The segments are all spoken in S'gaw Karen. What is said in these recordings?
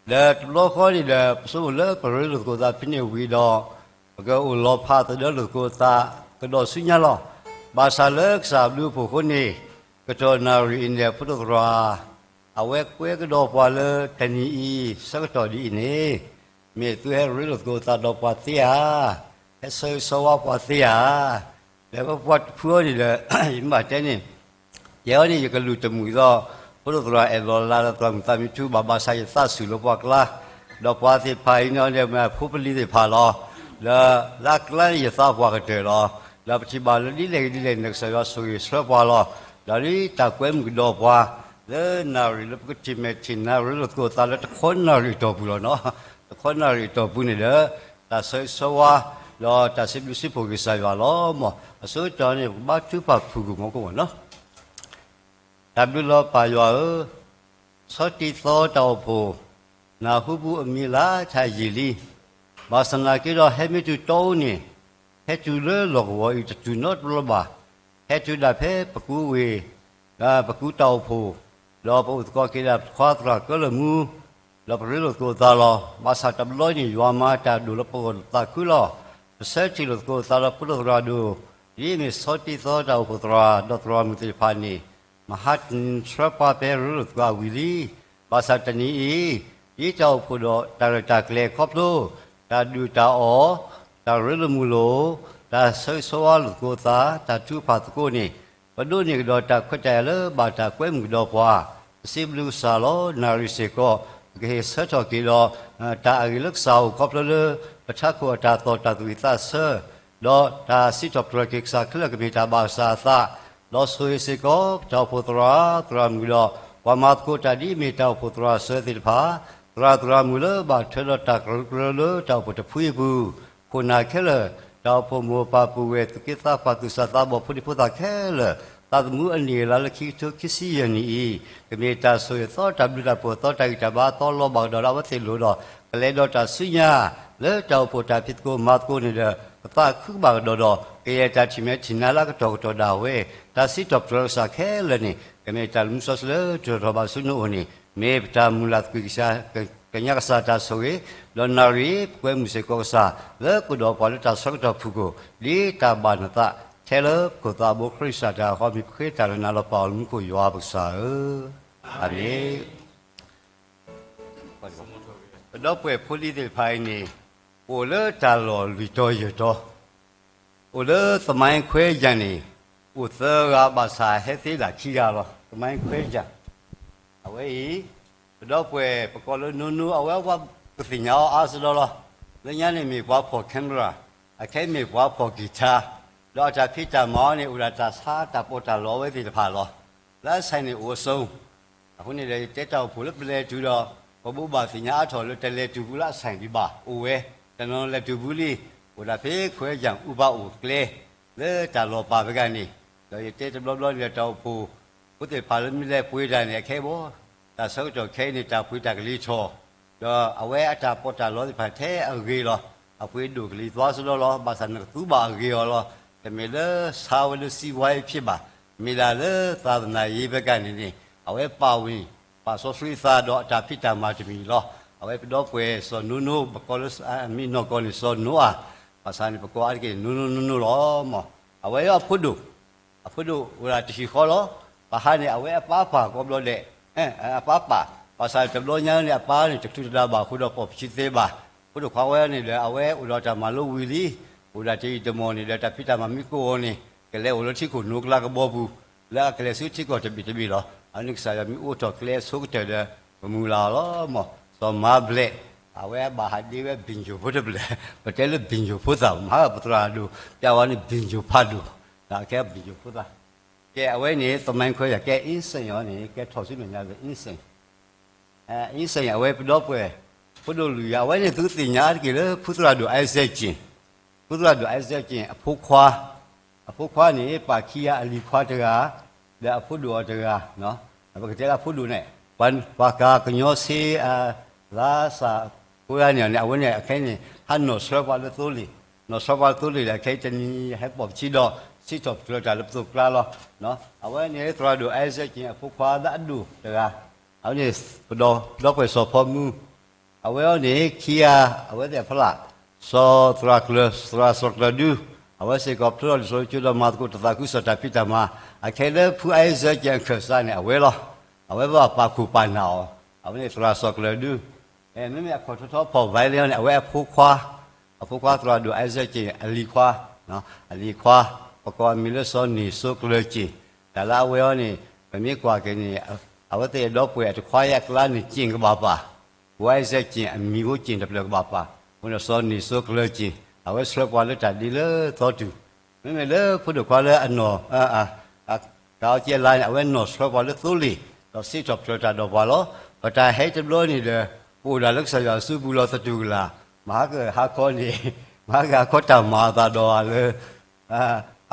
ဒီးတဘျီဃီန့ၣ်ဒီး ပဆိကမိၣ်လၢပရ့လိာ်သကိးသးဖဲန့ၣ်ဝံၤဒီး ပကအိၣ်လီၤဖးသဒၢလိာ်သကိးသးကဒီးဆူညါလီၤ. ဘၣ်ဆၣ်လၢကစၢ်ဘျုးအဖှိၣ်အဃိန့ၣ် ကတီၢ်နၣ်ရံၣ်အံၤန့ၣ် ဖိဒိၣ်သရၣ် အဝဲကွဲကဒီးပှၤလၢတနံၤအံၤ ဆၢကတီၢ်ဒ်အံၤန့ၣ် မ့ၢ်သုဟဲရ့လိာ်သကိးသးဒီးပှၤသ့ဧါ, ဟဲဆၢဂ့ၤဆၢဝါပှၤသ့ဧါ, ဒီးပှၤတဖုအံၤန့ၣ်ဒီး ယမ့ၢ်ဘၣ်တဲန့ၣ် ယဲအံၤန့ၣ် ယကလူၤတမုာ်ဒီး ဖိဒိၣ်သရၣ်အဲၣ်လီၤလးဒီးသရၣ်မုၣ်သးမံထူဘၣ် ဘၣ်ဆၣ်ယသးဆူၣ်လၢပှၤကျါ, ဒီးပှၤသ့ၣ်တဖၣ်အံၤန့ၣ် မ့ၢ်ဖိပလံၤသ့ၣ်တဖၣ်လီၤ. ဒီးလၢအကျါန့ၣ် ယသးပှၢ်ကတၢၢ်လီၤ. ဒီးပထံၣ်ဘၣ်လၢဒ်လဲၣ်ဂ့ၤဒ်လဲၣ်န့ၣ် ကစၢ်ယွၤဆိၣ်ဂ့ၤဆှၢပှၤလီၤ. ဒီးဒ်တၢ်ကွဲမုာ်ကဒီးပှၤ လၢနၣ်ရံၣ်လၢပကထံၣ်မဲာ်ထံၣ်နၣ်ရ့လိာ်သကိးသးလၢတခီနၣ်ရံၣ်အတီၢ်ပူၤလီၤနီၤ. တခီနၣ်ရံၣ်အတီၢ်ပူၤန့ၣ်ဒီး တၢ်ဆၢဂ့ၤဆၢဝါ ဒီးတၢ်စံးဘျုးစံးဖှိၣ်က့ၤကစၢ်ယွၤလီၤမး. အဆိကတၢၢ်န့ၣ် ပကဘါထုကဖၣ်ဖုၣ်ကိာ်မီၤကိာ်မီၤနီၤ. တၢ်ဘျုးလီၤပၢ်ယွၤဧၢ, ဆီတံၢ်သီတၢ်အိၣ်ဖှိၣ်, နၢ်ဟူပူၤအမံၤလၢထးယံာ်လံ. ဘၣ်ဆၣ်နာ်က့ဒီး ဟဲမ့ၢ်တုၤတီအိၣ်န့ၣ်, ဟဲတုၤလၢလီၢ်ကဝီၤအံၤတတုၤနီတဘျီဘၣ်. ဟဲတုၤဒၣ်ဖဲပကူဝ့ၢ်, ပကူတၢ်အိၣ်ဖှိၣ်, ဒီးပအိၣ်သကိးက့ၤဒၣ်ပခွါသရၣ်ကၢလၢာ်မူ ဒီးပရ့လိာ်သကိးသးလီၤ. ဘၣ်ဆၣ်တဘျီန့ၣ် ယွၤမၤတၢ်ဒိၣ်လၢပဂီၢ်သးခုလီၤ. ပဆၢထံၣ်လိာ်သကိးသးဒီးဖိဒိၣ်သရၣ်ဒိၣ်, ဒ်မ့ၢ်ဆီတံၢ်သီတၢ်အိၣ်ဖှိၣ်သရၣ် ဒီးသရၣ်မုၣ်သ့ၣ်တဖၣ်န့ၣ်, မဟါတနံၤဆှၢပှၤဖဲရ့လိာ်သကိးအဝံၤလံ. ဘၣ်ဆၣ်တနံၤအံၤ, ဒ်တၢ်အိၣ်ဖှိၣ်ဒီးတၢ်ရဲၣ်တၢ်ကျဲၤခီဖျိ, တၢ်ဒုၣ်တၢ်အီၣ်, တၢ်ရ့လိာ်မုာ်လိာ်, တၢ်ဆၢဂ့ၤဆၢဝါလိာ်သကိးသး, တၢ်ထုကဖၣ်သကိးန့ၣ်, ပဒိးန့ၢ်ကဒီးတၢ်ခွဲးတၢ်ယာ်လၢဘၣ်တၢ်ကွဲမုာ်ကဒီးပှၤ, ပစံးဘျုးကစၢ်လီၤ. နၣ်ရံၣ်စ့ၢ်ကီး ပကဟ့ၣ်ဆၢထီၣ်က့ၤဒီး တၢ်အဂ့ၤလၢကစၢ်အအိၣ်ခီဖျိလၢ ပထးခိၣ်အတၢ်သီၣ်တၢ်သရံးသးဆၢ, ဒီးတၢ်စံးထီၣ်ပတြၢၤက့ၤကစၢ်ခဲလၢာ်ကမ့ၢ်တၢ်ဘၣ်ကစၢ်အသး, ဒီးဆိၣ်ဂ့ၤစ့ၢ်ကီး တၢ်အိၣ်ဖှိၣ်သရၣ်, သရၣ်မုၣ်ဒီး ပှၤမၤသကိးတၢ်ဒ်အမ့ၢ်တၢ်အိၣ်ဖှိၣ်သရၣ်စၢၤသ့ၣ်တဖၣ်, သရၣ်သရၣ်မုၣ်လၢဘၣ်ထွဲဒီးတၢ်ကရၢကရိလၢတၢ်အိၣ်ဖှိၣ်တဖုအံၤအပူၤ, ခိၣ်နၢ်ခဲလၢာ်, တၢ်အိၣ်ဖှိၣ်မိၢ်ပၢ်ပုၢ်ဝဲၢ်သူၣ်က့သးပှၢ်သူၣ်စၢ်သးဘီၣ်ဖိဒံဖိသၣ်ခဲလၢာ်, သးသမူအနံၣ်အလါလၢခံကထိခံဆံယဲၢ်နံၣ်အံၤ, ကမ့ၢ်တၢ်ဆိၣ်ဂ့ၤသီတၢ်ဘျုးတၢ်ဖှိၣ်သီတၢ်ဂံၢ်တၢ်ဘါသီလီၤဘၣ်ကဒီးလၢအဝဲသ့ၣ်လိၤဒီး ကလဲၤဒီးတၢ်ဆူညါ လၢတၢ်အိၣ်ဖှိၣ်တၢ်ဖံးသကိးမၤသကိးန့ၣ်ဒီး ပသးခုကဘၣ်ကဒီးဒီး ကယဲၢ်တၢ်ထံၣ်မဲာ်ထံၣ်နါလၢအကတီၢ်ကတီၢ်ဒၣ်ဝဲ, တၢ်စံးထီၣ်ပတြၢၤကစၢ်ခဲလၢာ်န့ၣ် ကမ့ၢ်တၢ်လၢမူစီဆှံလၢတြီၢ်ထီၣ်ဘၣ်ဆူနအိၣ်န့ၣ် မ့ၢ်ပတၢ်မုၢ်လၢ်သကွံၢ်ကစၢ် ကညးကစၢ်တၢ်ဆိၣ်ဂ့ၤ, ဒီးနၣ်ရံၣ်ပကွဲမုာ်စ့ၢ်ကီးကစၢ် လၢကအိၣ်ဒီးပှၤလၢတၢ်ဆၢကတီၢ်ဖုၣ်ကိာ် ဒ်တၢ်ဘၣ်နသး ထဲလၢပခိၣ်သးဘိခရံာ်စၢ်တၢ်ဃီ မ့ၢ်ပဃ့တၢ်လၢနၤလီၤပၢ်အိၣ်မူခိၣ်ယွၤပကစၢ်ဧၢ, အၤမ့ၣ်. ပဒီပုၢ်ဝဲၢ်ဖိလံၤသ့ၣ်တဖၣ်အံၤန့ၣ် အိၣ်လၢတၢ်လီၢ်လွံၢ်တီၤယဲၢ်တီၤ, အိၣ်လၢသမိုင်းခွဲယာ်န့ၣ် အိၣ်သၢဂၤဘၣ်ဆၣ်ဟဲသ့ဒၣ်ခံဂၤလီၤ. သမိုင်းခွဲယာ် အဝဲအံၤ ပဒီပုၢ်ဝဲၢ်ပကိးလၢနိနိ အဝဲပှၤကသ့ၣ်ညါအီၤအါစ့ၢ်ကီးလီၤ. လၢညါန့ၣ်မ့ၢ်ပှၤဖီၣ် camera, အခဲအံၤမ့ၢ်ပှၤဖီၣ် guitar, ဒီးအတၢ်ဖံးတၢ်မၤအီၤန့ၣ် အိၣ်ဒၣ်တၢ်ဆါတၢ်ပီးတၢ်လီအဝဲသ့ၣ်တဖၣ်လီၤ. လၢအဆဲးန့ၣ်အိၣ်အစိၤ အဃိန့ၣ်ဒီး ယတဲတၢ်အိၣ်ဖှိၣ်လၢပလဲၤတုၤဒီး ပဘိးဘၣ်သ့ၣ်ညါအါထီၣ်လၢတလဲၤတုၤဘူးလၢအဆဲးဒံးဘၣ် အိၣ်ဝဲ, တနီၤလဲၤတုၤဘူးလံ, အိၣ်ဒၣ်ဖဲခွဲယာ်အူပၢ်အိၣ်ကျဲ လၢတၢ်လီၢ်ပာ်ဖဲဂၤန့ၣ်, ဒီးယတဲတဘျီဘျီန့ၣ်ဒီး တၢ်အိၣ်ဖှိၣ်ဖိသ့ၣ်တဖၣ်လၢမ့ၢ်လဲၤပှ့ၤတၢ်န့ၣ် အခဲအံၤဘၣ်, တၢ်ဆၢကတီၢ်ခဲအံၤန့ၣ် တၢ်ပှ့ၤတၢ်ကလံၤထီၣ်, ဒီးအဝဲအတၢ်ပီးတၢ်လီသ့ၣ်တဖၣ်ထဲအဂ့ၤလီၤ. အပှ့ၤဒိၣ်ကလံၤသွါစ့ၢ်ကီးလီၤ. ဘၣ်ဆၣ်နကသူဘၣ်အဂ့ၤအီၤလီၤ. တမ့ၢ်လၢဆါဝဲလၢစံးဝါအံၤဖံးဘၣ်, မ့ၢ်ဒၣ်လၢသာသနာရေးဖဲဂၤန့ၣ်န့ၣ် အဝဲပာ်ဝံၤ ပာ်စီဆှံသးဒီးအတၢ်ဖံးတၢ်မၤတမံၤလီၤ. အဝဲပဒီပုၢ်ဝဲၢ်စီၤနိနိ ပကိးလၢအမံၤနီၢ်ကီၢ်န့ၣ် စီၤနိအၤ, ဘၣ်ဆၣ်န့ၣ် ပကိးအါတက့ၢ်န့ၣ် နိနိနိနိလီၤမး. အဝဲအဖိဒိၣ်, အဖိဒိၣ်အိၣ်ဒၣ်တဟံၣ်ဃီလီၤ. ပဟးန့ၣ် အဝဲအပၢ်ပာ်ကိးဘျီဒဲး, အပၢ်ပာ်, ဘၣ်ဆၣ်တဘျီညါန့ၣ် အပၢ်န့ၣ် တချုးတဒါဘၣ်အဃိဒီး ပိာ်ပဆံသ့ဘၣ်. ဖိဒိၣ်ခွါဝဲန့ၣ်ဒီး အဝဲအိၣ်ဒီးတၢ်မၤလိဝံၤလံ, အိၣ်ဒၣ်တယံာ်တမီၢ်န့ၣ်ဒီး တၢ်ဖံးတၢ်မၤမ့ၢ်ကိးအီၤန့ၣ် ကလဲၤအိၣ်လၢထံခိၣ်နိကလါကဘီပူၤ, လၢအကလဲၤဆူထံကီၢ်တဘ့ၣ်တဘ့ၣ်လီၤ. အန့ၣ်ကစၢ်ယွၤမ့ၢ်အိးထီၣ်ကျဲအဆိကတၢၢ်ဒီး ပမုၢ်လၢ်အီၤလီၤမး. စီၤမၤဘျဲး, အဝဲအဘၣ်ဟးဒ့ဝဲဘံၣ်ယိၣ်ဖိတဖျၢၣ်, ပတဲလၢဘံၣ်ယိၣ်ဖိသၣ် မၤဟးပသရၣ်ဒိၣ်, ပျဲဝဲန့ၣ်ဘံၣ်ယိၣ်ဖးဒိၣ်, ကဲဘံၣ်ယိၣ်ဖိသၣ်. ကဲအဝဲန့ၣ် သမိုင်းခွဲယာ် ကဲ အင်းစိန် အီၤန့ၣ် ကဲထီၣ်ဆူမဲာ်ညါလၢ အင်းစိန်, အင်းစိန် အဝဲပဒီပုၢ်ဝဲၢ် ဖိဒိၣ်လွံၢ်ဂၤ, အဝဲန့ၣ်သုသ့ၣ်ညါတက့ၢ်လၢ ဖုသရၣ်ဒိၣ် Isaac Chin, ဖုသရၣ်ဒိၣ် Isaac Chin အဖိခွါ, အဖိခွါန့ၣ် ပာ်ခံဂၤ အလံၤခွါတဂၤ, ဒီးအဖိဒိၣ်အီၤတဂၤ, ပကတဲလၢအဖိဒိၣ်န့ၣ် ပှၤကၤကညီဆ့ လါစၢ်ဖိဂၤန့ၣ်န့ၣ် အဝဲန့ၣ် အခဲအံၤန့ၣ် ဟးနီၣ်ဆှၢပှၤလၢသိလ့ၣ်, နီၣ်ဆှၢပှၤလၢသိလ့ၣ်ဒီး အခဲအံၤတနံၤဟဲပိာ်ပထံဒီး စံးထီၣ်ပတြၢၤတၢ်လၢပသိးကျါလီၤ. အဝဲန့ၣ် သရၣ်ဒိၣ် Isaac Chin အဖိခွါလၢအဒိၣ်တဂၤ, အဝဲန့ၣ် ပဒီပုၢ်ဝဲၢ်စီၤဖီမူ အဝဲအံၤန့ၣ် ခံဂၤ အဝဲသ့ၣ်အဖီလာ်, စီၤသရၣ်ကျၢၤ, သရၣ်စီၤကျၢၤဒု, အဝဲစ့ၢ်ကီးဖျိထီၣ်လံာ်စီဆှံကၠိဒီးမၤသကိးတၢ်သးခုကစီၣ်တၢ်ဖံးတၢ်မၤ, အခဲလၢာ်ဖုအါအံၤစၢက့ၤအခၢၣ်စးန့ၣ် အဝဲလီၤ. အဝဲဘၣ်ပာ်ခိၣ်ပာ်နၢ်အီၤ, အဝဲန့ၣ်သရၣ်စီၤကျၢၤဒု မ့မ့ၢ်အခီၣ်ထီထီဖီၣ်ဘဲလ့အံၤန့ၣ် အဝဲအဖိခွါ, အဖိခွါသရၣ်ဒိၣ်အါအံၤစၢက့ၤ အလံၤခွါ, အလံၤခွါ, ပကိးအမံၤလၢစီၤန့ၢ်စိကျၢၤက့ၤ, တၢ်လၢအဝဲအံၤန့ၣ် ပမ့ၢ်ကွၢ်က့ၤန့ၣ် အဝဲသ့ၣ်အဒီပုၢ်ဝဲၢ်အတခွါယဲၢ်အကျါန့ၣ် က့ၤကဘၣ်ပာ်, ပှၤအံၤစၢက့ၤအမံၤအိၣ်က့ၤတဖျၢၣ်ကဘၣ်ပာ်, အဃိန့ၣ်စီၤန့ၢ်စိကျၢၤက့ၤ အဝဲဆှၢပှၤလၢတၢ်ဒ့လၢသီတူၢ်, မ့မ့ၢ်လၢဖိဒိၣ်ခွါလၢအနီၢ် တၢ်အီကဲလါန့ၣ် အဝဲနီၢ်ဆှၢပှၤလၢသိလ့ၣ်, ဒီးစံးထီၣ်ပတြၢၤတၢ်ဒီးပှၤလီၤ. ပတၢ်ဟဲတဘျီန့ၣ်ဒီး ပအိၣ်ဒၣ်လၢကစၢ်ယွၤအစုပူၤလီၤသတူၢ်ကလာ်, မဟါကဟါခီန့ၣ်, မဟါကဟါခီတၢ်မၤအသးဒီးလၢ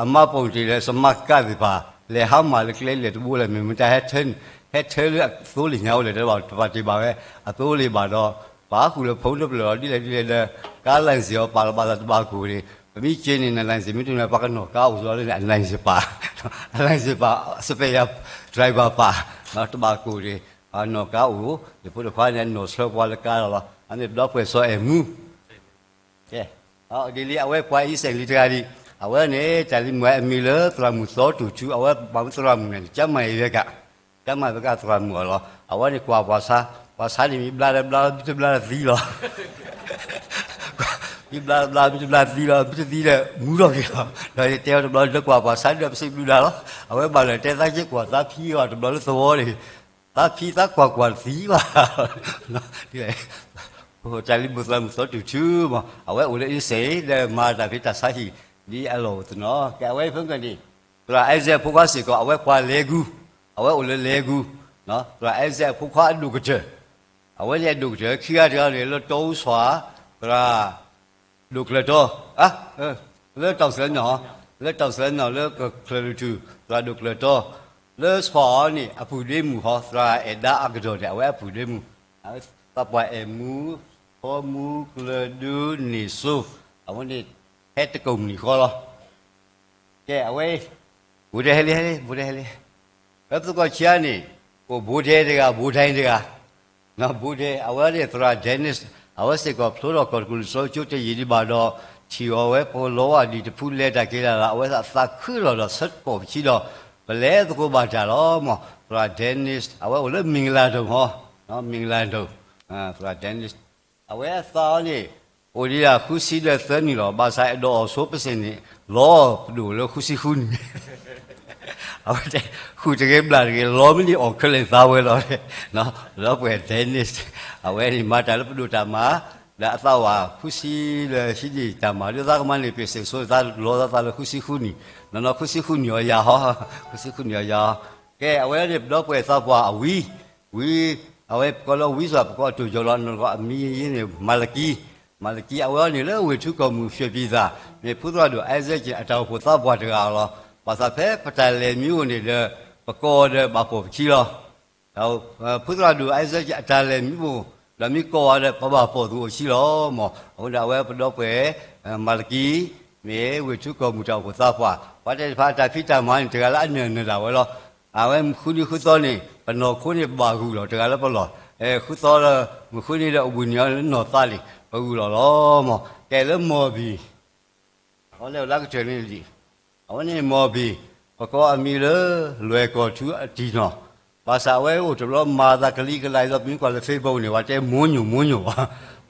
အမါပိာ်တ့ၢ်လၢ စမါကကၢ်သ့ၣ်တဖၣ် လဲၤဟါမၢ်လၢကျဲလဲၣ်တဘိလဲၣ် မ့ၢ်မတၤဟဲထၢလၢအသိလ့ၣ်ညါအိၣ်လဲၣ် တဘၣ်တဘၣ်တ့ၢ်ဘၣ်ဝဲ အသိလ့ၣ်ဘၣ်ဒီး ပာ်ဃုာ်လၢဖိတဖျၢၣ်လီၤ ဒ်လဲၣ်ဒ်လဲၣ်ဒီး ကါ license အီၤပာ်လီၤဘၣ်သးတဘၣ်ကိၢ်န့ၣ် ပမ့ၢ်က့ၤန့ၣ် န license မ့ၢ်တန့ၣ် ပှၤကနီၣ်ကါအိၣ်လီၤလၢန့ၣ် အ license ပာ်, အ license ပာ် spare driver ပာ်, တဘၣ်ကိၢ်န့ၣ် ပှၤနီၣ်ကါအိၣ်, ယဖိတခွါန့ၣ် နီၣ်ဆှၢပှၤလၢကါလီၤလီၤ အန့ၣ်ဒီပုၢ်ဝဲၢ်စီၤအဲၣ်မူ ကဲ, ဒ်လံ အဝဲပှၤအံၣ်စရ့လးတဂၤဒံး, အဝဲန့ၣ် တၢ်လံၤမုၣ်အမံၤလၢသရၣ်မုၣ်သီတူၢ်ထူ အဝဲမၤမူသရၣ်မုၣ်န့ၣ် ကၠါမၤအံၤဝဲက, ကၠါမၤအံၤဝဲကသရၣ်မုၣ်အီၤလီၤ. အဝဲန့ၣ်ကွၢ်ပှၤဆါ, ပှၤဆါန့ၣ်မံဘျါဒီးဘျါ မံတဘျါဒီးသံလီၤ မံဘျါဘျါ မံတဘျါသံလီၤ မံတသံဒီးမူထီၣ်က့ၤလီၤ. ဒီးယတဲအီၤတဘျီ လၢကွၢ်ပှၤဆါဒီးပစံးဘျုးဒၣ်လီၤ. အဝဲဘၣ်လၢတဲသးက့ၤကွၢ်သးဖံအီၤတဘျီလၢသဝီန့ၣ် သးဖံသးကွၢ်ကွၢ်တသံဘၣ် တၢ်လံၤမုၣ်သရၣ်မုၣ်သီတူၢ်ထူမး အဝဲအိၣ်လၢအံၣ်စရ့လး ဒီးမၤတၢ်ဖံးတၢ်ဆါဟံၣ် ဒ်အလီၢ်အိၣ်သနီၤ ကဲအဝဲဖဲကန့ၣ် သရၣ်အဲစဲးအဖိခွါစ့ၢ်ကီး အဝဲပှၤလဲၤဂူၤ, အဝဲအိၣ်လၢလဲၤဂူၤ, သရၣ်အဲစဲးအဖိခွါအဒိၣ်ကတၢၢ်, အဝဲန့ၣ်အဒိၣ်ကတၢၢ် ခံဂၤတဂၤန့ၣ် လၢတီအူဆွး သရၣ် ဒိၣ်ကျၢၤတီ, လၢတၢ်စဲနီၤ, လၢတၢ်စဲနီၤ လၢကချၢၣ်လူၢ်ထူၣ် သရၣ်ဒိၣ်ကျၢၤတီ, လၢဆွးအီၤန့ၣ် အပုၢ်ဒ့မုၣ်ဃီ သရၣ်အဲၣ်ဒါအကတီၢ်န့ၣ် အဝဲအပုၢ်ဒ့မုၣ်, သးပှၢ်အဲၣ်မူ, ထီမူ, ကျၢၤဒု, န့ၢ်စိ, အဝဲန့ၣ် ဟဲတကိးမုၢ်နံၤဃီလီၤ. ကဲအဝဲ ဘိးဒဲဟဲလံ ဟဲလံ ဘိးဒဲဟဲလံ, လၢပသကိးခံဂၤန့ၣ် အိၣ်ဘိးဒဲတဂၤ ဘိးဒဲတဂၤ ဘိးဒဲ အဝဲန့ၣ် သရၣ် Dennis အဝဲစ့ၢ်ကီးဖျိထီၣ်ကီၢ်တကူၣ်လံာ်စီဆှံကၠိတယံာ်ဒံးဘၣ်ဒီး ထံၣ်အီၤဝဲပလီဝါဒံးတဖုလဲၤတၢ်က့ၤတၢ်လီၤ အဝဲသးခုထီၣ်ဒီးဆၢကိာ်ပခံဒီး ပလဲၤသကိးဘၣ်တၢ်လီၤမး သရၣ် Dennis အဝဲအိၣ်လၢမ့ၢ်ကလၤဒိၣ်မး မ့ၢ်ကလၤဒိၣ် သရၣ် Dennis အဝဲအသးအီၤန့ၣ် အိၣ်ဒံးဒၣ်ဃုဆံဒီးသၢနံၣ်လီၤ ဘၣ်ဆၣ်အဲၣ်ဒိးအီၣ်ဆိပစ့ၣ်န့ၣ် လီၤပဒိၣ်လၢဃုဆံဃုနံၣ် အဝဲတဲ ဃုာ်တဂ့ၤဘျၣ်တဂ့ၤ လီၤမ့ၢ်န့ၣ်အီၣ်ခဲလၢာ်သးဝဲလီၤ ဒီပုၢ်ဝဲၢ် Dennis အဝဲန့ၣ်မၤတၢ်လၢပဒိၣ်တၢ်မၤ ဒီးအသးဝးဃုဆံလၢဟံးန့ၢ်တၢ်မၤ ဒ်သးကမၤန့ၣ် ပ့ၢ်စ့ၣ်ဆိသးလီၤသးလၢဃုဆံဃုနံၣ် နီၢ်နီၢ်ဃုဆံဃုနံၣ်အီၤယၤဟီ ဃုဆံဃုနံၣ်အီၤယၤဟီ ကဲ အဝဲန့ၣ်ပဒီပုၢ်ဝဲၢ်သးပှၢ်အဝံ ဝံ အဝဲပကိးလၢဝံစွာ ပကိးအတိၢ်ယီၤလီၤ နီၢ်နီၢ်အမံၤယ့န့ၣ် မၤလကံ မၤလကံ အဝဲအံၤန့ၣ်လၢဝ့ၢ်ထူကီၢ်မုၢ် ရွှေပြည်သာ မ့ၢ်ဖုသရၣ်ဒိၣ် Isaac အတၢ်အိၣ်ဖှိၣ်သးပှၢ်တဂၤလီၤ ဘၣ်ဆၣ်ဖဲပတၢ်လဲၤမံအိၣ်န့ၣ်ဒီး ပကိးအီၤဒီးဘၣ်ပိာ်ပခံလီၤ ဖုသရၣ်ဒိၣ် Isaac အတၢ်လဲၤမံအိၣ် ဒီးမံကိးအီၤဒီးပဘၣ်ပိာ်သူၣ်အိၣ်ခံလီၤမး အဃိန့ၣ် အဝဲပဒီပုၢ်ဝဲၢ် မၤလကံ မ့ၢ်ဝ့ၢ်ထူကီၢ်မုၢ်တၢ်အိၣ်ဖှိၣ်သးပှၢ် ပှၤတဲတဖၣ်အတၢ်ဖံးတၢ်မၤန့ၣ် တဂၤလၢအနၢၤနၢၤဒၣ်ဝဲလီၤ အဝဲမုၢ်ဃုနံၤဃုသီန့ၣ် ပနီၢ်ခိန့ၣ်ပဘၣ်ဂုာ်လီၤ တဂၤလၢပလီၢ် ဃုသီလၢ မုၢ်ဃုနံၤဒီးအဝံၤန့ၣ်လၢနီၢ်သးလံ ပဂုာ်လီၤလီၤမး ကဲလၢမီၢ်ဘံၣ် အဝဲလဲၤဝဲလၢကတၢၢ်န့ၣ်လံ အဝဲန့ၣ်မီၢ်ဘံၣ် ပကိးအမံၤလၢ လွဲၢ်ကီၢ်ထူအတံၢ်နီၢ် ဘၣ်ဆၣ်အဝဲအိၣ်တဘျီမၤသးကလံၤကလၤအံၤဒီး ပမ့ၢ်ကွၢ်လၢ Facebook န့ၣ် ပှၤတဲ မိညိၣ်မိညိၣ်ဘၣ်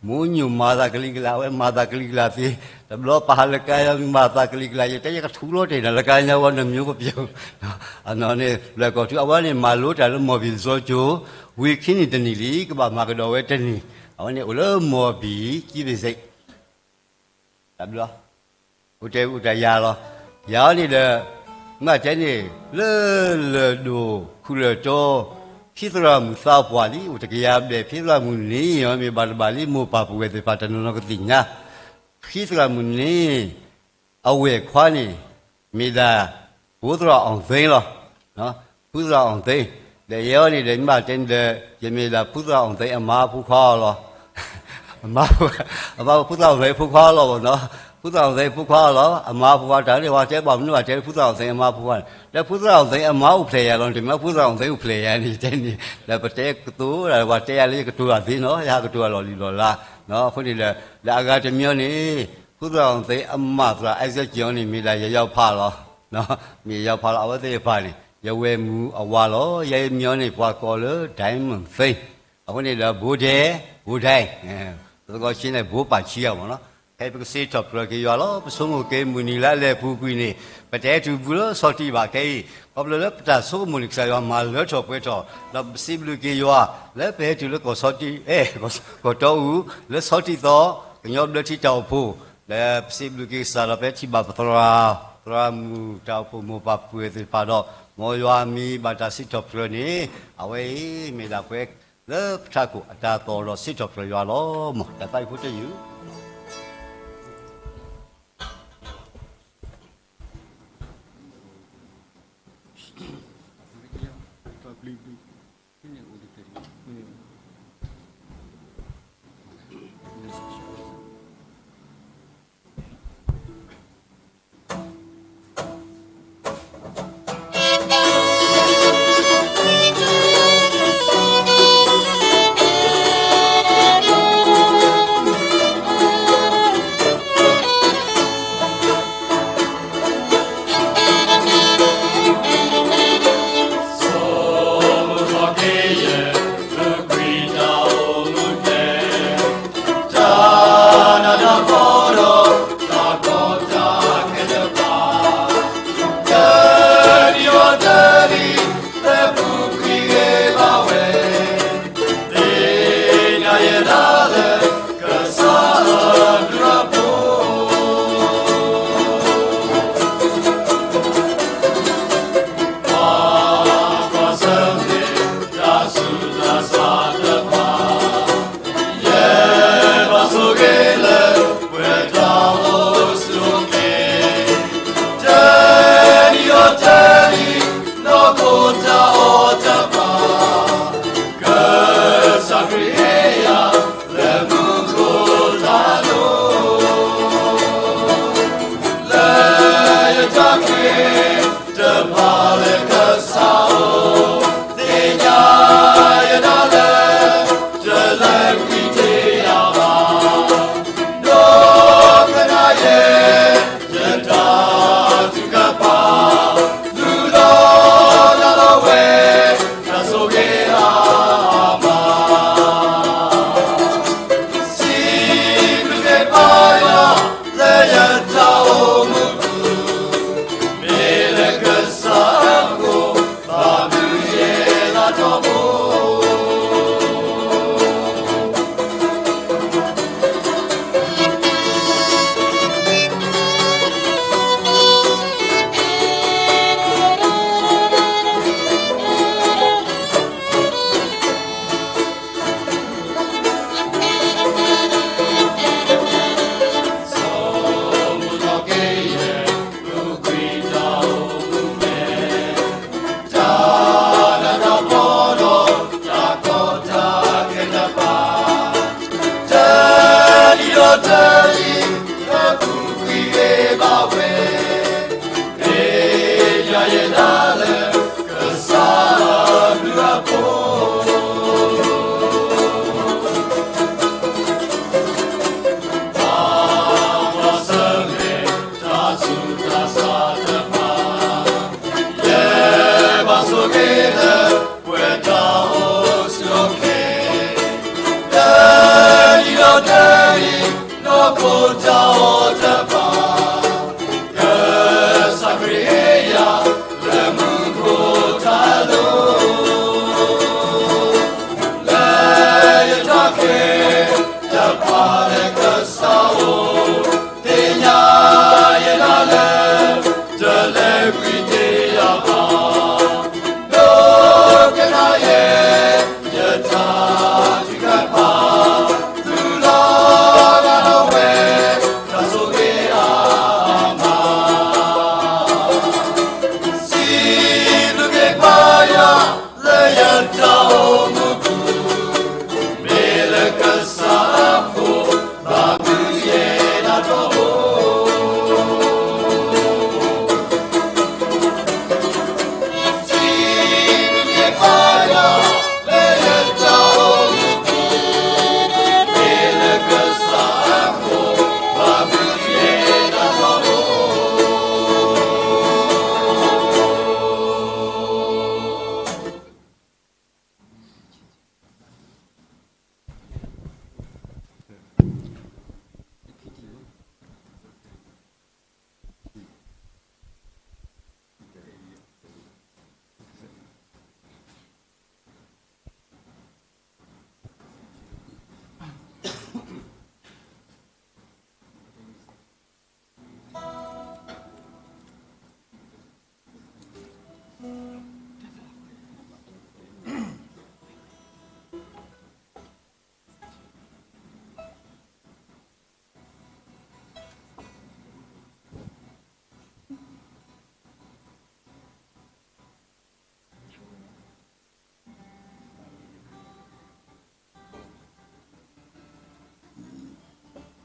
မိညိၣ်မၤသးကလံၤကလၤ အဝဲမၤသးကလံၤကလၤသ့ တဘျီပာ်ဟးလၢကါယါမၤသးကလံၤကလၤ ယတဲယကထူလီၤတဲာ်နၤလၢကါယါဝဲနမံၤကပျိၤ အနီၢ်န့ၣ် လွဲၢ်ကီၢ်ထူ အဝဲန့ၣ်မၤလိတၢ်လၢမီၢ်ဘံၣ်လံာ်စီဆှံကၠိ ဝံၤခံနံၣ်တနံၣ်လံ ကဘၣ်မၤကဒီးဝဲတနံၣ် အဝဲန့ၣ်အိၣ်လၢမီၢ်ဘံၣ် ကံဘ့ၣ်စ့း တဘျီ အိၣ်တဲအိၣ်တၢ်ယၤလီၤ ယၤအီၤန့ၣ်ဒီး မ့ၢ်တဲန့ၣ် လၢလၢၢ်ဒိၣ်ခူလၢၢ်တီ ဖံသရၣ်မုၣ်သးပှၢ်လံ အိၣ်တကယၤဘျဲၣ် ဖံသရၣ်မုၣ်န့ၣ်မ့ၢ်ဘၣ်တဘၣ်လံ မိၢ်ပၢ်ပုၢ်ဝဲၢ်သ့ၣ်တဖၣ်တနီၤနီၤကသ့ၣ်ညါ ဖံသရၣ်မုၣ်န့ၣ် အဝဲၢ်ခွါန့ၣ် မ့ၢ်ဒၣ် ဖိသရၣ်အီၣ်သ့လီၤ ဖိသရၣ်အီၣ်သ့ ဒီးယဲအီၤန့ၣ်ဒီး မ့ၢ်ဘၣ်တဲန့ၣ်ဒီး ယမ့ၢ်ဒၣ်ဖိသရၣ်အီၣ်သ့အမါဖိခွါအီၤလီၤ အမါ အမါဖိသရၣ်အီၣ်သ့ဖိခွါလီၤမးနီၤ ဖုသရၣ်အီၣ်သ့အဖိခွါလီၤ. အမါဖိခွါတၢ်န့ၣ် ပှၤတဲဘၣ်မနုၤဘၣ်တဲလၢဖုသရၣ်အီၣ်သ့အမါဖိခွါန့ၣ် လၢဖုသရၣ်အီၣ်သ့အမါအိၣ်ဖျဲၣ်ယၤလီၤ. တမ့ၢ်ဖုသရၣ်အီၣ်သ့အိၣ်ဖျဲၣ်ယၤန့ၣ် ယတဲန့ၣ် လၢပတဲကတိၤဒၣ် ပှၤတဲယၤလၢယကတိၤတၢ်သ့နီၤ ယဟးကတိၤတၢ်လီၢ်လံၤလီၢ်လး. အဃိန့ၣ်ဒီး လၢအဂၤတမံၤန့ၣ် ဖုသရၣ်အီၣ်သ့အမါသရၣ် အဲစဲကၠံအီၤန့ၣ် မ့ၢ်ဒၣ်ယယီၤဖးလီၤ. မ့ၢ်ယယီၤဖးလီၤ အဝဲသ့ၣ်တဖၣ်န့ၣ် ယဝဲၢ်မုၣ်အဝၤလီၤ. ယဲအမံၤအီၤန့ၣ် ပှၤကိးလၢ Diamond Faith. အဃိန့ၣ်ဒီး ဘိဒဲး ဘိဒဲး ပသကိးဆံးန့ၣ် ဘိပာ်ဆံးအီၤမ့ၢ်နီၤ. ခဲအံၤပကစံးထီၣ်ပတြၢၤက့ၤယွၤလီၤ. ပဆိကမိၣ်က့ၤမုၢ်နံၤလၢအလဲၤပူၤကွံာ်န့ၣ် ပတဟဲတုၤဘူးလၢစီၤတံၢ်ဘၣ်ခဲအံၤ ခီဖျိလၢပတၢ်ဆိကမိၣ်န့ၣ် ကစၢ်ယွၤမၤလၢထီၣ်ပှဲၤထီၣ် ဒီးပစံးဘျုးက့ၤယွၤ လၢပဟဲတုၤလၢကီၢ်စီၤတံၢ် အဲ ကီၢ်တီအူ လၢစီၤတံၢ်သီ ကညီဘျၢထံတၢ်အိၣ်ဖှိၣ် လၢပစံးဘျုးက့ၤကစၢ်ဒီး ပဟဲထံၣ်ဘၣ်ပသရၣ် သရၣ်မုၣ်တၢ်အိၣ်ဖှိၣ်မိၢ်ပၢ်ပုၢ်ဝဲၢ်သ့ၣ်တဖၣ်ဒီး မ်ယွၤမံၤဘၣ်တၢ်စံးထီၣ်ပတြၢၤန့ၣ် အဝဲအံၤမ့ၢ်ဒၣ်ပှၤလၢပထးခိၣ်အတၢ်သီၣ်ဒီးစံးထီၣ်ပတြၢၤယွၤလီၤ. မ်တၢ်သးအံၤဖိတယုၢ်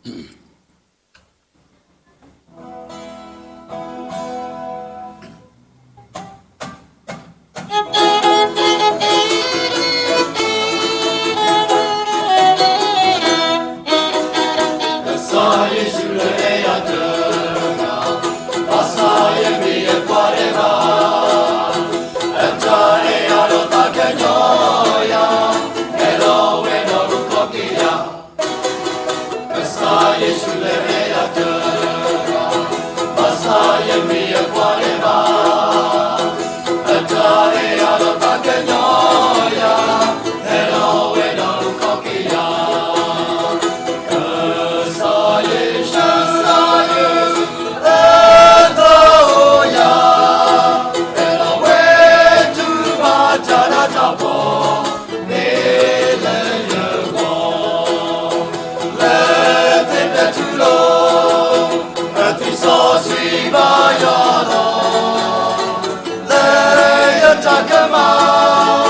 ကစၢ်ယ့ၣ်ၡူးလၢအဲၣ်ယၤတဂၤ, ဘၣ်ဆၣ်ယမ့ၢ်ယပှၤတဂၤ, အတၢ်အဲၣ်ယၤဒီးသးကညီၤယၤ, ဟဲလီၤဝဲဒီးအုၣ်ကီၤက့ၤယၤ. ကစၢ်ယ့ၣ်ၡူးလၢအဲၣ်ယၤတဂၤ, ဘၣ်ဆၣ်ယမ့ၢ်ယပှၤတဂၤ, အတၢ်အဲၣ်ယၤဒီးသးကညီၤယၤ, ဟဲလီၤဝဲဒီးအုၣ်ကီၤက့ၤယၤ. ကစၢ်ယ့ၣ်ၡူး, ကစၢ်ယ့ၣ်ၡူးအဲၣ်ယၤ, အဲၣ်ယၤဝဲတုၤဘၣ်တၢ်နးတၢ်ဖှီၣ်, မ့ၢ်လၢယဂီၢ်, လၢသ့ၣ်ဖျဲးထူလိၤ, အသွံၣ်စီဆှံဘါယွၤလီၤ. လၢယတၢ်ကမၣ်,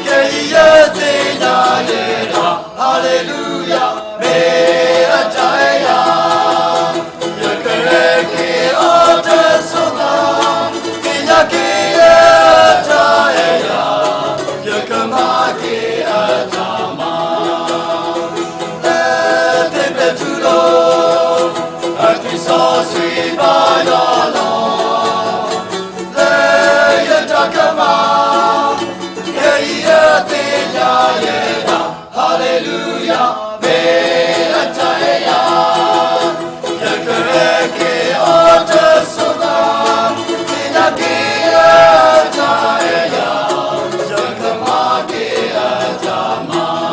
ခဲအံၤယသ့ၣ်ညါယဲဒၣ်, ဟါလ့လူယၤ, မ့ၢ်အတၢ်အဲၣ်ယၤ, ယကရဲက့ၤအီၤတစိၤသး, သ့ၣ်ညါက့ၤယဲဒၣ်အတၢ်အဲၣ်ယၤ, ယကမၤက့ၤအတၢ်မၤ, လၢသ့ၣ်ဖျဲးထူလိၤ, အသွံၣ်စီဆှံဘါယွၤလီၤ. လၢယတၢ်ကမၣ်, ခဲအံၤယသ့ၣ်ညါယဲဒၣ်, ဟါလ့လူယၤ, မ့ၢ်အတၢ်အဲၣ်ယၤ, ယကရဲက့ၤအီၤတစိၤသး, သ့ၣ်ညါက့ၤယဲဒၣ်အတၢ်အဲၣ်ယၤ, ယကမၤက့ၤအတၢ်မၤ.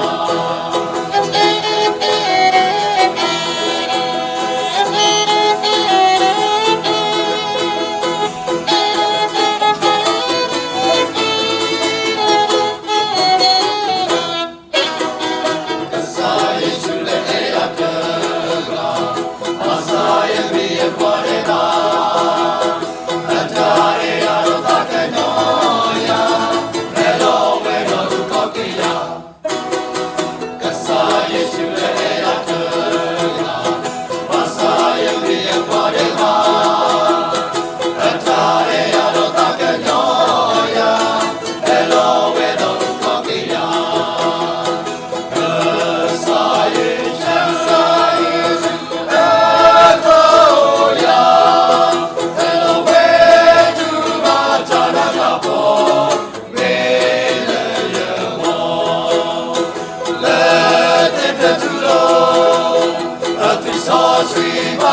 ကစၢ်ယ့ၣ်ၡူးလၢအဲၣ်ယၤတဂၤ, ဘၣ်ဆၣ်ယမ့ၢ်ယပှၤတဂၤ, အတၢ်အဲၣ်ယၤဒီးသးကညီၤယၤ, ဟဲလီၤဝဲဒီးအုၣ်ကီၤက့ၤယၤ. ကစၢ်ယ့ၣ်ၡူးလၢအဲၣ်ယၤတဂၤ, ဘၣ်ဆၣ်ယမ့ၢ်ယပှၤတဂၤ, အတၢ်အဲၣ်ယၤဒီးသးကညီၤယၤ, ဟဲလီၤဝဲဒီးအုၣ်ကီၤက့ၤယၤ. ကစၢ်ယ့ၣ်ၡူး, ကစၢ်ယ့ၣ်ၡူးအဲၣ်ယၤ, ဟဲလီၤဝဲတုၤဘၣ်တၢ်နးတၢ်ဖှီၣ်, မ့ၢ်လၢယဂီၢ်, လၢသ့ၣ်ဖျဲးထူလိၤ, အသွံၣ်စီဆှံဘါ